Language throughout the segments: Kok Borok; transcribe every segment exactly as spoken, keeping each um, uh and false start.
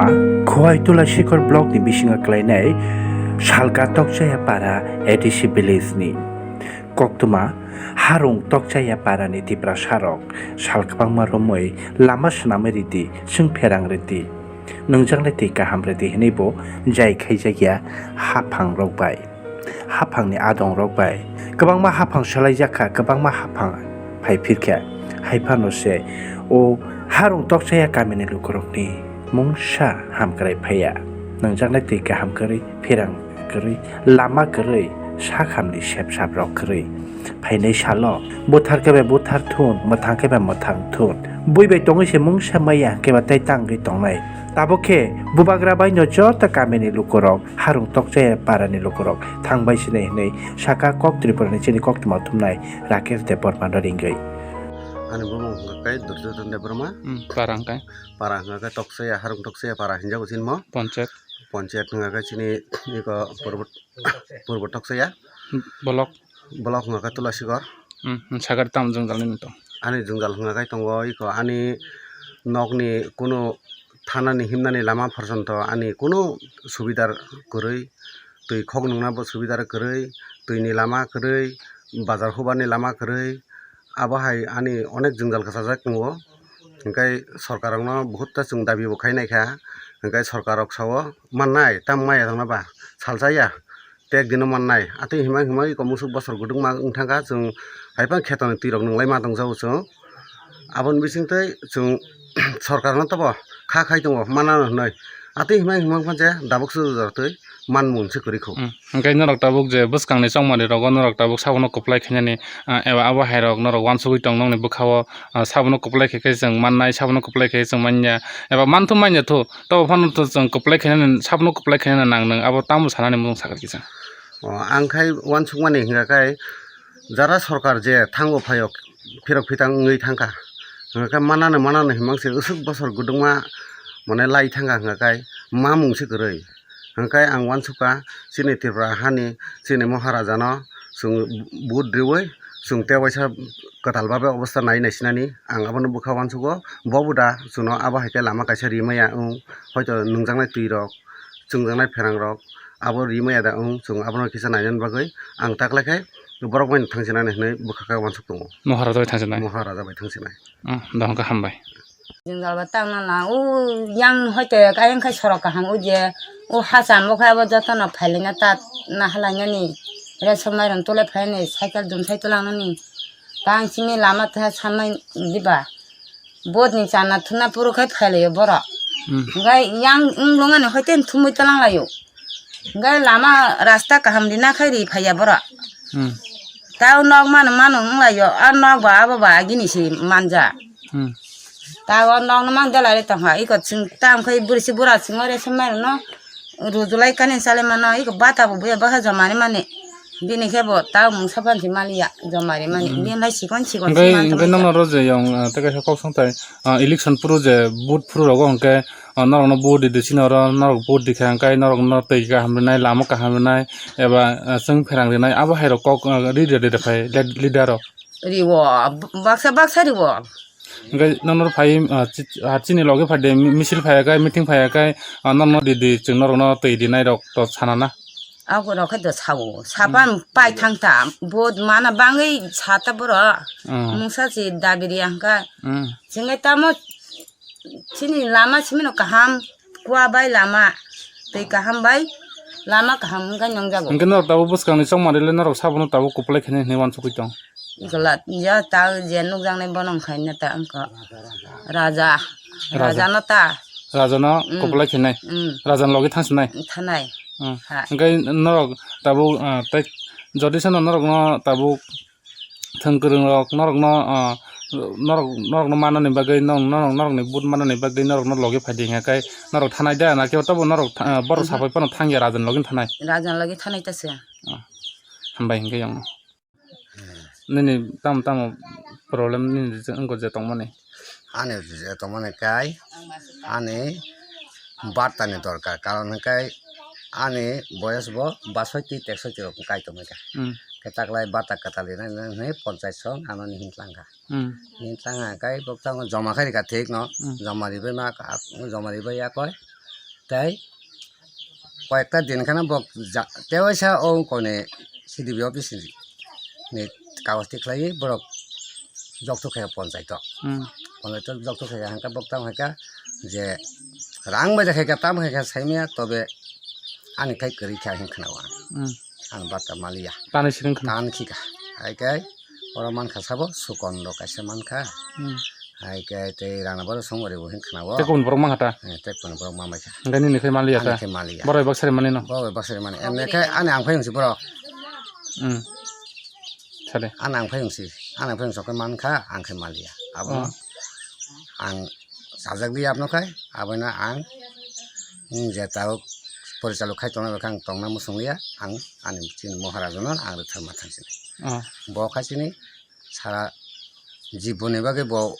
Khowai Tulasikhor block ni bisingo kwlainai Salka Tokchaya Para A D C village ni koktwma Harung Tokchaya Para ni Tiprasa rok sal kwbangma romwi lama swnamwi ridi, chwng pherang ridi, nungjaknai twi kaham ridi hwnwi bo jai khaijakya haphang rok bai. Haphangni adongrok bai kwbangma haphang salaijak kha, kwbangma haphang phai phirkha. Hai phano se o Harung Tokchaya kamini lukurokni mungsa hamkrai phaiya. Nungjaknai twi kaham kwrwi, phirang kwrwi, lama kwrwi, sakhamni sepsap rok kwrwi. Phainai salo buthar khe bai buthar thun, mwthang khe bai mwthang thun. Bui bai tongwi se mungsa maya hwnkhe ba tei tangwi tongnai. Tabuk khe bubagra bai no joto kamini lukurok Harung Tokchaya Para ni lukurok thangbai sinai hwnwi saka kok Tripura ni chini koktwma thumnai Rakesh Debbarma no ringwi. Ani bumung hwnkha khe Duryodhan Debbarma. Hmm, para hwnkha? Para hwnkha khe Tokchaya, Harung Tokchaya Para hinjago chini mo. Panchayat. Panchayat hwnkha khe chini iko Purbo, Purbo Tokchaya. Block. Block hwnkha khe Tulasikhor. Hmm, hmm, sakar tam jwngjal nini tong? Ani jwngjal hwnkha khe tongo iko ani nokni kunu thanani himnani lama porjonto ani kunu subidar kwrwi, twi khok nungna bo subidar kwrwi, twini lama kwrwi, bazar hubarni lama kwrwi, abo hai ani onek jwngjal kwchajak tongo. Hwnkhe sorkarrokno buhutta chwng dabi bo khainai kha, hwnkhe sorkarrok sao mannai, tamo maya tongna ba salsa ya. Tek dino mannai. Atwi himai himai iko musuk bosor gudukma wng thangkha, chwng hai phano khetoni twirok nwnglai ma tongjago chwng. Aboni bisingtwi chwng sorkarno tobo kha khai tongo, manano hwnwi. Atwi himai himai phano je dabuk se jora twi manmung se kwrwi kho. Hmm. Hwnkhe norok tabuk je bwskangni chongmani rogo norok tabuk sabono kwplai khainani, ah, eba abo hai rok norok uansugwi tong nokni bwkhao, ah, sabono kwplai khe khe chwng mannai, sabono kwplai khe chwng manya, eba manthu manya thu, tobo phano to chwng kwplai khainani, sabono kwplai khainani nang nwng abo tamo sanani mung sakha kisa. O, ang khai uansukmani hwnkha khai jara sorkar je thango phaio phirok phitang wngwi thangkha, hwnkha khe manano manano himang se usuk bosor gudukma mane lai thangkha, hwnkha khai mamung se kwrwi. Hwnkha khe ang uansukha chini Tripura hani chini Maharaja no chwng vote riwi chwng tei waisa kwtal babe obostha nai naisinani ang abono bwkha uansugo, bo bo da chwngno abo hai khe lama kaisa rimaya wng, hoito nungjaknai twi rok, chwngjaknai pherang rok, abo rimaya da wng, chwng abono kisa nainani bagwi ang taklai khe borok bai thangsinani hinwi bwkha khe uansuk tongo. Maharaja bai thangsinai? Maharaja bai thangsinai. Hmm, dohon khe hambai. Jwngjal bo tangna na, o yang hoite ayang khai sorok kaham o je, o hacham bo khai abo jotono phailina ta nahalainani, ration mairum tole phainani, cycle dum sai tolangnani, tang simi lama tha samai diba, bodni chana thuna puro khai phailaio borok. Hmm. Hwnkhe yang wng longani hoite thumui tolanglaio. Hwnkhe lama rasta kaham rina khai ri phaiya borok. Hmm. Tao nok mano mano wnglaio, a nok ba abo ba agini se manja. Hmm. Tao nok no mang dalai tongkha, iko chwng tam khai bwrwi se bura chwng ore se mairum no rujulai kani chale mano, iko bata bo buya bwkha joma ri mani. Bini khe bo tao mungsa phan se maliya joma ri mani. Hmm. Bini lai sikon sikon se hwnkhe, man hwnkhe tonglaijak. Nono ro je yong, ah, tei kaisa kok song tai, ah, election phuru je vote phuru rogo hwnkhe, ah, norokno vote di, di sini oro norok vote di kha, hwnkhe norokno twi kaham rwnai, lama kaham rwnai, eba, ah, chwng pherang rwnai, abo hai rok kok, ah, ri, ri, ri, ri phai le-, leader rok. Riwo, b-, baksa, baksa riwo. Hwnkhe nono phai, ah, chi-, ah, chini logi phai de, mi-, misil phai khe, meeting phai khe, ah, norokno di, di, chwng norokno twi di nai rok to sana na. Abo rok khe do sao, sapan Hmm. pai thang ta, vote mana bangwi sa ta borok. Hmm. Mungsa si dabi riya hwnkhe. Hmm. Chwngkhe tamo chini lama simino kaham, kua bai lama, twi kaham bai lama kaham wngkha nungjago. Hwnkhe norok tabuk bwskangni chongmani le norok sabono tabuk kwplai khainai hinwi uansugwi tong. Ikla ya ta je nukjaknai bono wngkhaina ta wngkha raja. Raja. Raja no ta. Raja no Mm. kwplai khainai. Mm. Raja ni logi thangsinai. Thanai. Mm. Ha. Hwnkhe norok tabuk, ah, tei jodi sano norokno tabuk thwng kwrwng rok norokno, ah, norok, norokno manani bagwi, norok, norok, norokni vote manani bagwi norokno logi phai di hwnkhe norok thanai da, na khe tabo norok tha-, ah, borok Mhm. sapai phano thangya, raja ni logi thanai? Raja ni logi thanai ta se. Ah, hambai hwnkhe yongno. Nini tamo tamo problem nini je wngkha je tongmani? Ani je tongmani kai, ani barta ni dorkar, karon hwnkhe ani boyes bo basoi twi teksoi twi rok kai tongmani kha. Hmm. Khe taklai barta kwtal rinani hwnwi ponchai song ano ni himtlang kha. Hmm. Himtlang kha kai bo tamo joma khai rikha thik no, Hmm. joma ribai ma ka, joma ribai ya koi. Tei koyekta din kheno bo ja-, tewaisa o kone C D B office ni kagoj tikhlai borok jokthok khe ponchaito. Hmm. Ponchaito jokthok khe hangkhe bo tamo hai kha je rang bai khe tamo hai kha saimaya tobe ani khai kwrwi kha hin khna o ang. Hmm. Ang bata maliya. Tani siring khna. Tan khika. Hai khe oro mankha sabo sukon rok kaisa mankha. Hmm. Hai khe tei rana baro songmari bo hin khna o. Tei kubun borok mankha ta? Eh, tei kubun borok mamai kha. Hingke nini khe maliya ta? Ani khe maliya. Borok bai baksa rimani no? Borok bai baksa rimani. Emne khe ani ang phai wngsi borok. Hmm. Sade. Ani ang phai wngsi. Ani ang phai wngsi khe mankha, ang khe maliya. Abono Oh. ang sajak liya abno khai, abono ang, hmm, je tabuk porichalok khai tongna bai khe ang tongna muchung liya. Ang ani chini Moharaja no ang rwthar ma thang sini. Oh. Bo khai sini sara jiboni bagwi bo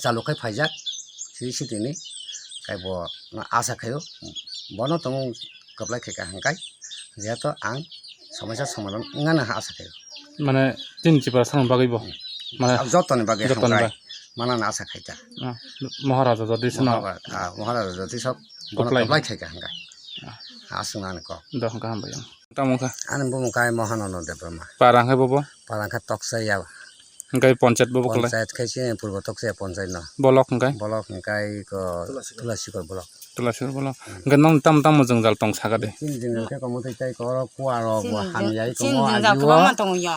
chalok khai phaijak siri sitini, khai bo asa khaio, bono tongmung kwplai khaika hwnkhai jehetu ang somosa somadhan wngna asa khaio. Mane chini Tripura samung bagwi bo? Mane jotoni bagwi jotoni hwnkhai bagwi. Manana asa khaita. Ah, Maharaja jodi sano Maharaja, ah, Maharaja jodi sok bono kwplai. Kwplai khaika hwnkhai. Ah. Aswk nani kok. Do hwnkhai hambai. Tamo kha? Ani bumung kai Mohanondo Debbarma. Para hwnkhai bobo? Para hwnkhai Toksa ya. Hwnkhai panchayat bobo khlai? Panchayat khai se Purbo Toksa ya panchayat no. Bolok hwnkhai? Bolok hwnkhai ko Tulasikor bolok. Tulasikor bolok. Hwnkhai nong tam tam jwngjal tong saka de. Chini jwngjal khe komo tei tai ko oro kua ro bo hamya iko mo agi o.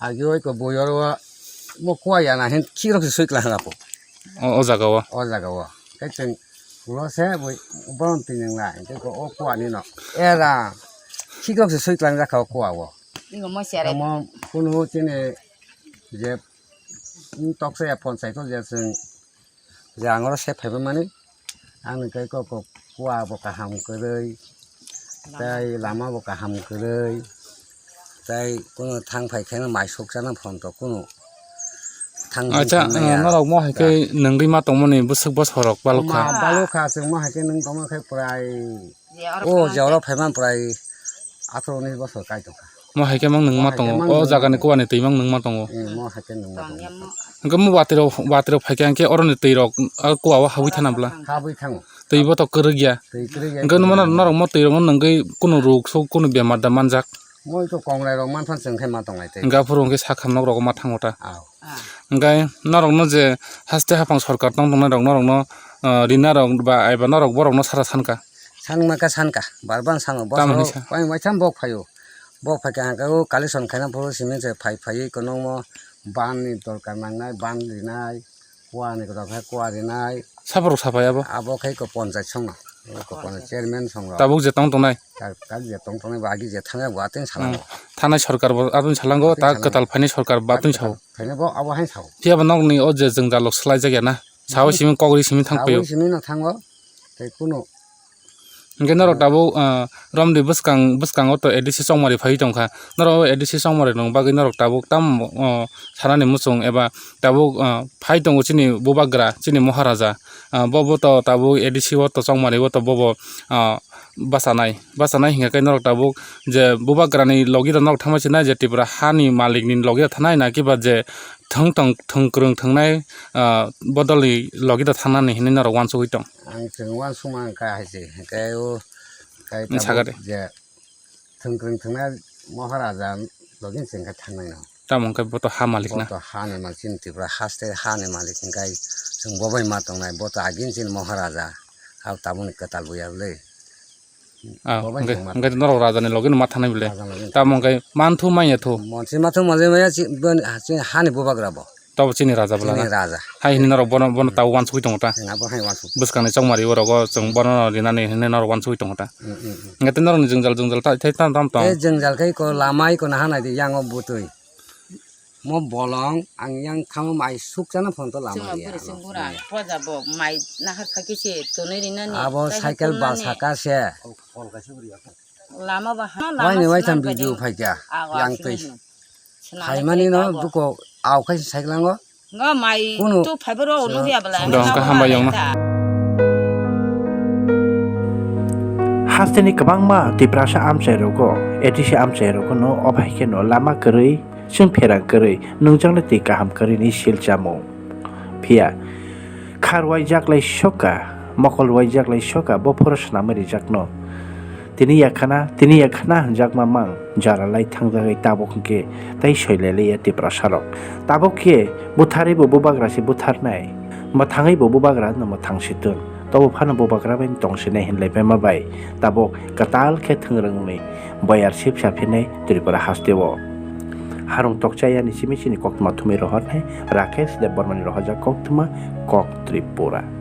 Agi o iko boi oro mo kua ya na hin khirok se sui kla hanga po. O, o jaga o. O jaga o. Kai chwng ulo se boi borom twi nang lai. Tei ko o kua ni no. Era. Khikrok se soi tlang jakha o kua o. Ingo mo sere. Tamo kunu chini je, mm, toksa ya phone sai to je chwng je ang oro se phaiba mani. Ang ni kai kok kok kua bo kaham kwrwi. Tei lama bo kaham kwrwi. Tei kunu thang phai khe mai sok chana phone to kunu thang Acha, thang maya. Norok mo hai khe nungwi ma tongmani bwswk bwsarok balokha. Ma balokha, chwng mo hai khe nung tongma khe prai. O je oro phaiman prai atharo unis bosor kai tongkha. Mo hai khe mang nungma tongo. O jagani kuani twi mang nungma tongo. Hmm, mo hai khe nungma tongo. Hwnkhe mo watwi rok, watwi rok phai khe hwnkhe oroni twi rok a kua o habwi thana bwla. Habwi thango. Twi bo to kwrwk ya. Twi kwrwk ya. Hwnkhe norok mo twi rok no nungwi kunu ruk suk kunu bemar da manjak. Moi to kongrai rok man phan chwng khe ma tonglai tei. Hwnkhe aphuru hwnkhe sak ham nok rogo ma thango ta. Aw. Hwnkhe norok no je haste haphang sorkar tong tongnai rok norok no, ah, rina rok ba aiba norok borok no sara sanka. Sanma ka sanka, bar ban sango. Tamo hinwi sa? Bosoro pai mai tham bok phaio. Bok phai kha hwnkhe o collection khaina phuru simi se phai phaiwi kono mo ban ni dorkar nangnai, ban rinai. Kua ni kwtal khe kua rinai. Saborok sapai abo? Abo khe ko ponchayat song no. Ko ponchayat chairman song rok. Tabuk je tong tongnai? Ta-, ta je tong tongnai bo agi je thangya bo atwng salango. Hmm. Thanai sorkar bo atwng salango, ta kwtal phainai sorkar bo atwng sao. Phainai bo abo hai sao. Phiya bo nokni o je jwngjal rok swlai jak ya na? Sao simi kok ri simi thang paio. Sao simi no thango. Tei kunu Hwnkhe norok tabuk, ah, romni bwskang, bwskango to A D C chongmari phaiwi tongkha. Norok o A D C chongmari rokni bagwi norok tabuk tamo, oh, sanani muchung eba tabuk, ah, phai tongo chini bubagra, chini Moharaja. Ah, bo, bo to tabuk A D C o to chongmari o to bobo, ah, bachanai. Bachanai hingkha khe norok tabuk je bubagrani logi rok norok thangma sinai je Tripura hani malikni logi rok thanai na kiba je thwng tong, thwng kwrwng thwngnai, ah, bodolni logi rok thangnani hinwi norok uansugwi tong. Ang chwng uansukma wngkha hai se, hwnkhe o, khe tabuk je thwng kwrwng thwngnai Moharaja login se wngkha thangnai no. Tamo wngkha bo to ha malik na? Bo to ha ni malik, chini Tripura haste ha ni malik, hwnkhe chwng bo bai ma tongnai, bo to agin chini Moharaja, abo tabukni kwtal buya bwle. Ah, bo bai hwnkhe, chwng ma hwnkhe norok raja ni login ma thangnai bwle. Raja ni login. Tamo wngkha manthu manya thu. Monsi ma thu manya manya chi, bo ni, chini ha ni bubagra bo. Tabo chini raja bwla na? Chini raja. Hai hini norok bono, bono tabo uansugwi tongo ta? Chwng abo hai uansuk. Bwskangni chongmari o rogo chwng bono rinani hini norok uansugwi tongo ta? Mm, mm, mm. Hwnkhe tei norokni jwngjal, jwngjal ta, tei tam, tam tong? Tei jwngjal khe ko lama iko naha naidi yango bwtwi. Mo bolong ang yang thango mai sukchana phone to lama ya. Chwng bwrwi chwng bura poja bo mai nahar kha khe se tonwi rinani. Abo cycle ba saka se. Lama ba ha. Waini waitham video phaikha. Yang twi. Phaimani no duko au khai cycle ango. Nga mai tu phaibo ro no ya bala. Dong ka hambai yong na. Hasteni kwbangma Tiprasa amchai rogo, A D C amchai rogo no ophai khe no lama kwrwi, chwng pherang kwrwi, nungjaknai twi kaham kwrwi ni silchamung. Phiya Kha rwuaijak lai soka, mokol rwuaijak lai soka, bo phoro swnamwi rijakno. Tini yakhana, tini yakhana hwnjakma mang, jara lai thangjagwi tabuk hwnkhe tei soilaiya Tiprasarok. Tabuk khe butharwi bo bubagra se butharnai, mwthangwi bo bubagra no mwthang se twn. Tobo phano bubagra bai tong sinai hinlai paima bai tabuk kwtal khe thwngrwngni boyar sipsa phinai Tripura hasteo. Harung tokchayani simi chini koktwma thumwi rohornai Rakesh Debbarmani rohorjak koktwma Kok Tripura.